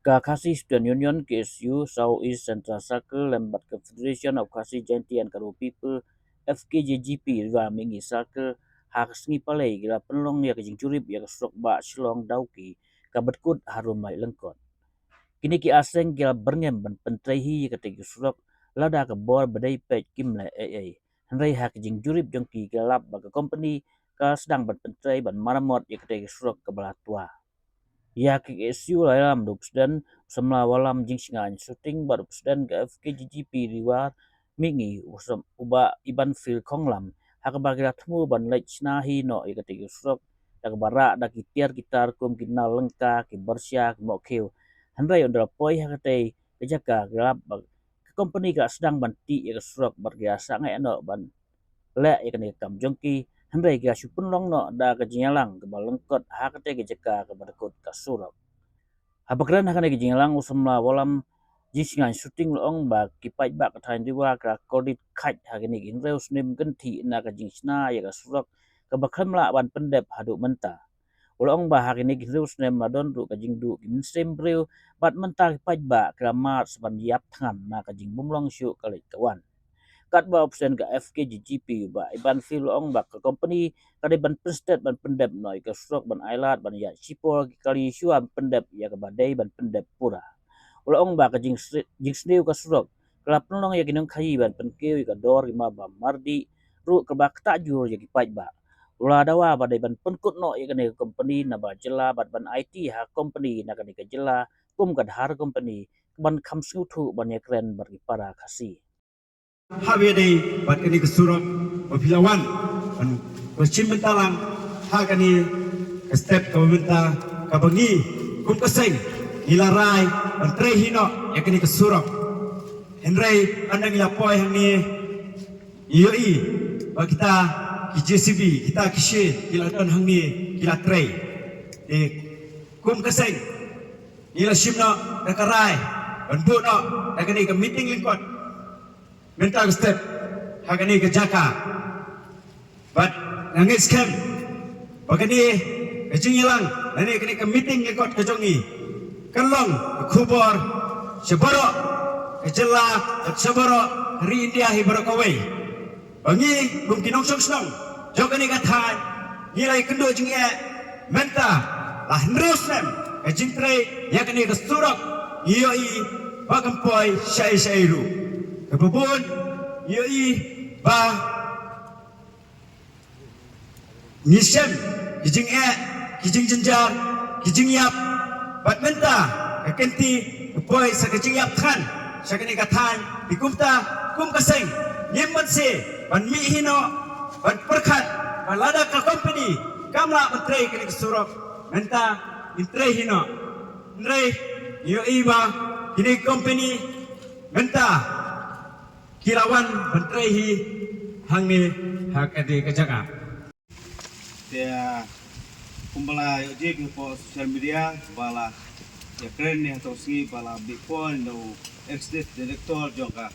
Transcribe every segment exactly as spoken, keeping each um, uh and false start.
Ka Khasi Student Union, K S U, South East Central Circle lem bad ka Federation of Khasi Jaintia and Garo People, F K J G P, Riwa Mihngi Circle, ha ka sngi Palei ki la pynlong ïa ka jingjurip ïa ka surok bah Shillong Dawki, kaba dkut harum Mailengkot. Kine ki arseng ki la byrngem ban pyntrei hi ïa katei ka surok, lada ka bor ba dei peit kim leh ei ei. Hynrei ha ka jingjurip jong ki ki la lap ba ka kompani ka sdang ban pyntrei ban maramot ïa katei ka surok kaba la twa. Ïa ka K S U la ïalam da u President u samla Wallam Jingshngain Suting bad u President ka F K J G P Riwa Mihngi, u sam-, u Bah Ibanfil Khonglam, ha kaba ki la thmu ban leit shna hi noh ïa katei ka surok, da kaba rah da ki tiar ki tar kum ki nal lyngka, ki byrshah, ki mohkhiew. Hynrei ynda la poi ha katei ka jaka ki la lap ba ka kompani ka la sdang ban tih ïa ka surok bad ki la sangeh noh ban leh ïa kane ka kam jong ki, hynrei ki la shu pynlong noh da ka jingïalang kaba lyngkot ha katei ka jaka kaba dkut ka surok. Haba kren ha kane ka jingïalang u samla Wallam Jingshngain Suting u la ong ba ki paidbah ka thaiñ Riwa ki la kordit khait ha kine ki hynriew snem kynthih na ka jingshna ïa ka surok kaba khlem lah ban pyndep haduh mynta. U la ong ba ha kine ki hynriew snem la don ruh ka jingduh ki mynsiem briew bad mynta ki paidbah ki la mad sa ban ïap thngan na ka jingbymlong shuh ka leit ka wan. Katba u President ka F K J G P u Bah Ibanfil u la ong ba ka kompani ka dei ban pynsted ban pyndep noh ïa ka surok ban ailad ban ïaid shipor ki kali shuwa ban pyndep ïa kaba dei ban pyndep pura. U la ong ba ka jingse-, jingsniew ka surok ka la pynlong ïa ki nongkhaïi ban pynkiew ïa ka dor ki map ba mardih ruh kaba ktah jur ïa ki paidbah. U la dawa ba dei ban pynkut noh ïa kane ka kompani na ba jylla bad ban aiti ha kompani na kane ka jylla kum ka dhar kompani ban kham sngewthuh ban ïakren bad ki para Khasi. Haba ïadei bad kane ka surok ba phi la wan ban pynshim bynta lang ha kane ka step kaba mynta kaba ngi kum ka seng ngi la rai ban trei hi noh ïa kane ka surok. Hynrei ynda ngi la poi hangne ngi ïohi ba kita ki J C B, kita ki she ki la don hangne ki la trei. Te kum ka seng ngi la shim noh da ka rai ban buh noh da kane ka meeting lyngkot mynta ka step ha kane ka jaka. Bad nga ngeit skhem ba kane ka jingïalang lane kane ka meeting lyngkot ka jong ngi kan long ka khubor sha baroh ka jylla bad sha baroh ka ri India hi baroh kawei. Ba ngi kum ki nongshong shnong jong kane ka thaiñ ngi la ïakynduh jingeh mynta la hynriew snem ka jingtrei ïa kane ka surok. Ngi ïohi ba kam poi shaei shaei ruh. Kaba bun ngi ïohi ba ngi shem ki jingeh, ki jingjynjar, ki jingïap. Bad mynta ka kynti ka poi sa ka jingïap than sha kane ka thaiñ. Te kumta kum ka seng ngim banse ban mih hi noh ban pyrkhat ba lada ka kompani kam lah ban trei kane ka surok mynta ngin trei hi noh. Hynrei ngi ïohi ba kine ki kompani mynta ki la wan ban trei hi hangne ha kane ka jaka. Te kumba la ïohi ki hapoh social media ba la ïakren ne ha ka sngi ba la bit pon da u executive director jong ka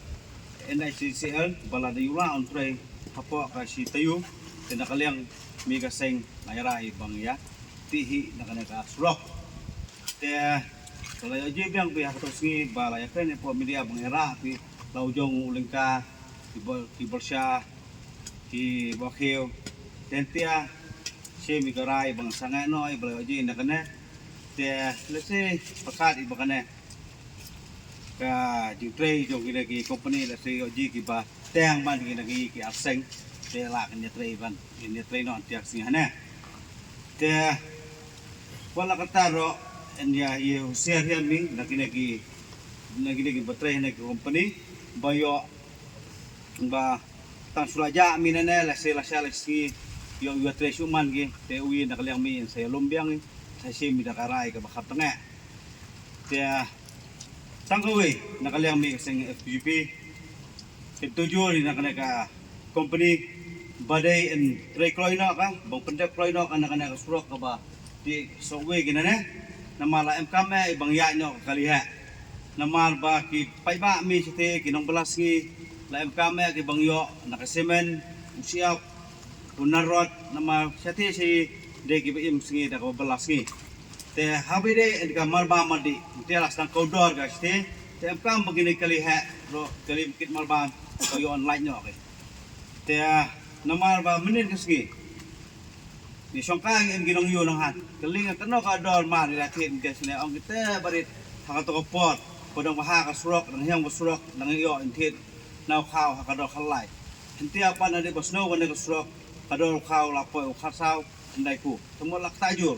N H I C L ba la da ïuh lah un trei hapoh ka shi taïew. Te na ka liang mi ka seng nga ïa rai ba ngi ïa tih hi na kane ka surok. Te ka la ïohi biang phi ha ka sngi ba la ïakren ne hapoh media ba ngi ïa rah phi la u jong u lyngka ki bor, ki borsa ki bor khiew. Te ntia shi mi ka rai ba nga sangeh noh i ba la ïohi na kane. Te lehse pakat i ba kane ka jingtrei jong kine ki kompani lehse ïohi ki ba teng ban kine ki ki arseng. Te la kan ïa trei ban ïa trei noh tiak sngi hane. Te wat la kata ruh en ïa ïa husiar ïa mi na kine ki na kine ki ba trei hane ki kompani ba ïoh ba tang shu la jah mi nane lehse la sha la sngi ïoh ïa trei shu man ki te u ïa na ka liang mi sa ïa lum biang sa shi mi da ka rai kaba khap tang eh. Te tang kawei na ka liang mi ka seng F P G P Ki tu jur na kane ka kompani ba dei en trei kloi noh ka bang pyndep kloi noh ka na kane ka surok kaba ti sok wei ki nane. Namar la em kam eh bang ïaid noh ka kali heh. Namar ba ki paidbah mi site ki nongbylla sngi la em kam eh ki bang ïoh na ka semen u siap u Narrot namar shatei shi dei kiba im sngi da kaba bylla sngi. Te haba dei en ka marba madi te la sdang kawdor ka shatei te em kam ba kine kali he ro kali kit marba ka ïoh online noh ke. Te namar ba mynnin ka sngi ngi shongkai ngi em ki nongyu nonghan. Ka liang kano ka dor mar ïa thied ngi sne ong kite barit ha kato ka por. Ba dang ba ha ka surok dang hiang ba surok dang ïoh in thied na u khaw ha ka dor khalai. Hyntia pan ade ba snow kane ka surok ka dor u khaw la poi u kharsaw hyndai ku. Tamo lak ta jur.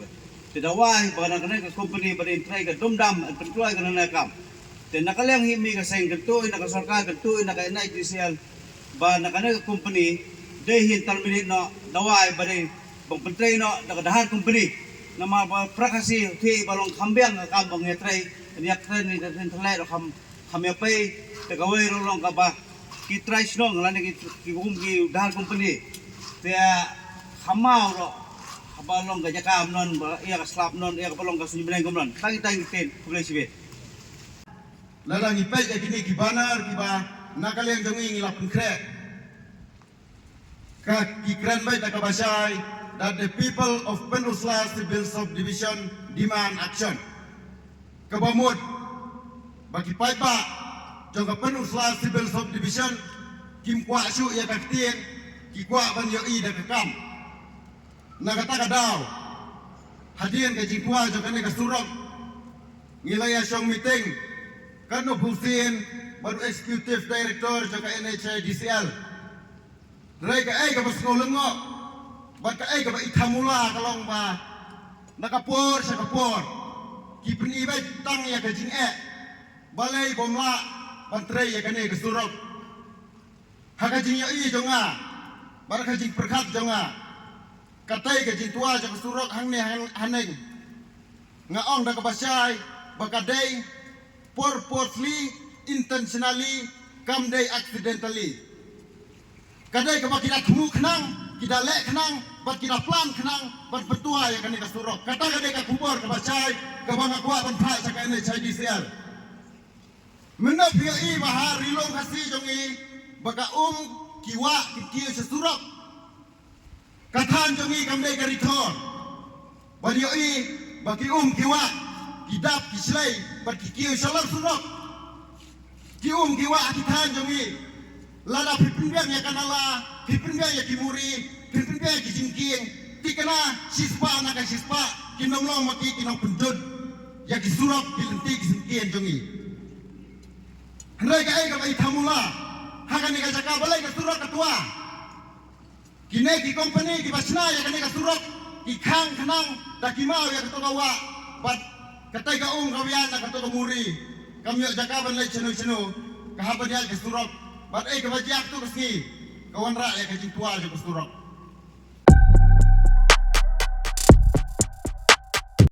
Te dawai ba na kane ka company ba dei trei ka dum dam an pynkloi ka nane kam. Te na ka liang hi mi ka seng kyntu na ka sorkar kyntu na ka N H D C L ba na kane ka company dei hin terminate noh dawai ba dei bang pyntrei noh da ka dahar company. Namar ba prakasi te ba long kham biang ka kam bang ïa trei ïa trei ni ka trei thlai ro kham kham ïa pei te kawei ro long kaba ki trai shnong lane ki ki kum ki dahar company. Te kham mau ro haba long ka jaka amnon ba ïa ka slap non ïa ka ba long ka sunyi bneng kumnon. Tang tang ki ten pule sibe. Lada ngi peit ïa kine ki banner kiba na ka liang jong ngi ngi la pynkhreh. Ka ki kren beit da kaba shai that the people of Pynursla Civil Subdivision demand action. Kaba mut ba ki paidbah jong ka Pynursla Civil Subdivision kim kwah shuh ïa ka ktien, ki kwah ban ïohi da ka kam. Na kata ka daw hadien ka jingkwah jong kane ka surok ngi la ïa shong meeting katno pungsien bad u executive director jong ka N H I D C L. Hynrei kaei kaba sngewlyngngoh bad kaei kaba ithamula ka long ba na ka por sha ka por ki pyni beit tang ïa ka jingeh. Balei bym lah ban trei ïa kane ka surok? Ha ka jingïohi jong nga bad ha ka jingpyrkhat jong nga, katei ka jingtwa jong ka surok hangne haneng nga ong da kaba shai ba ka dei purposely, intentionally, kam dei accidentally. Ka dei kaba ki da thmu khnang, ki da leh khnang bad ki da plan khnang ban pyntwa ïa kane ka surok. Kata ka dei ka khubor kaba shai kaba nga kwah ban phah sha ka N H I D C L. Mynno phi ïohi ba ha ri lum Khasi jong ngi ba ka um ki wah ki kiew sha surok. Ka thaiñ jong ngi kam dei ka ri thor. Ba ïohi ba ki um ki wah ki dap ki shlei bad ki kiew sha lor surok. Ki um ki wah ki thaiñ jong ngi. Lada phi pynbiang ïa ka nala, phi pynbiang ïa ki muri, phi pynbiang ïa ki jingkieng, thikna shispah na ka shispah ki nonglong ma ki ki nongpynjot ïa ki surok ki lynti ki syngkien jong ngi. Hynrei kaei kaba ithamula ha kane ka jaka balei ka surok ka twa? Kine ki company kiba shna ïa kane ka surok ki khang khnang da ki maw ïa kato ka wah bad katei ka um ka wia na kato ka muri. Kam ïoh jaka ban leit shano shano ka hap ban ïaid ka surok bad ei kaba jia kato ka sngi ka wanrah ïa ka jingtwa jong ka surok.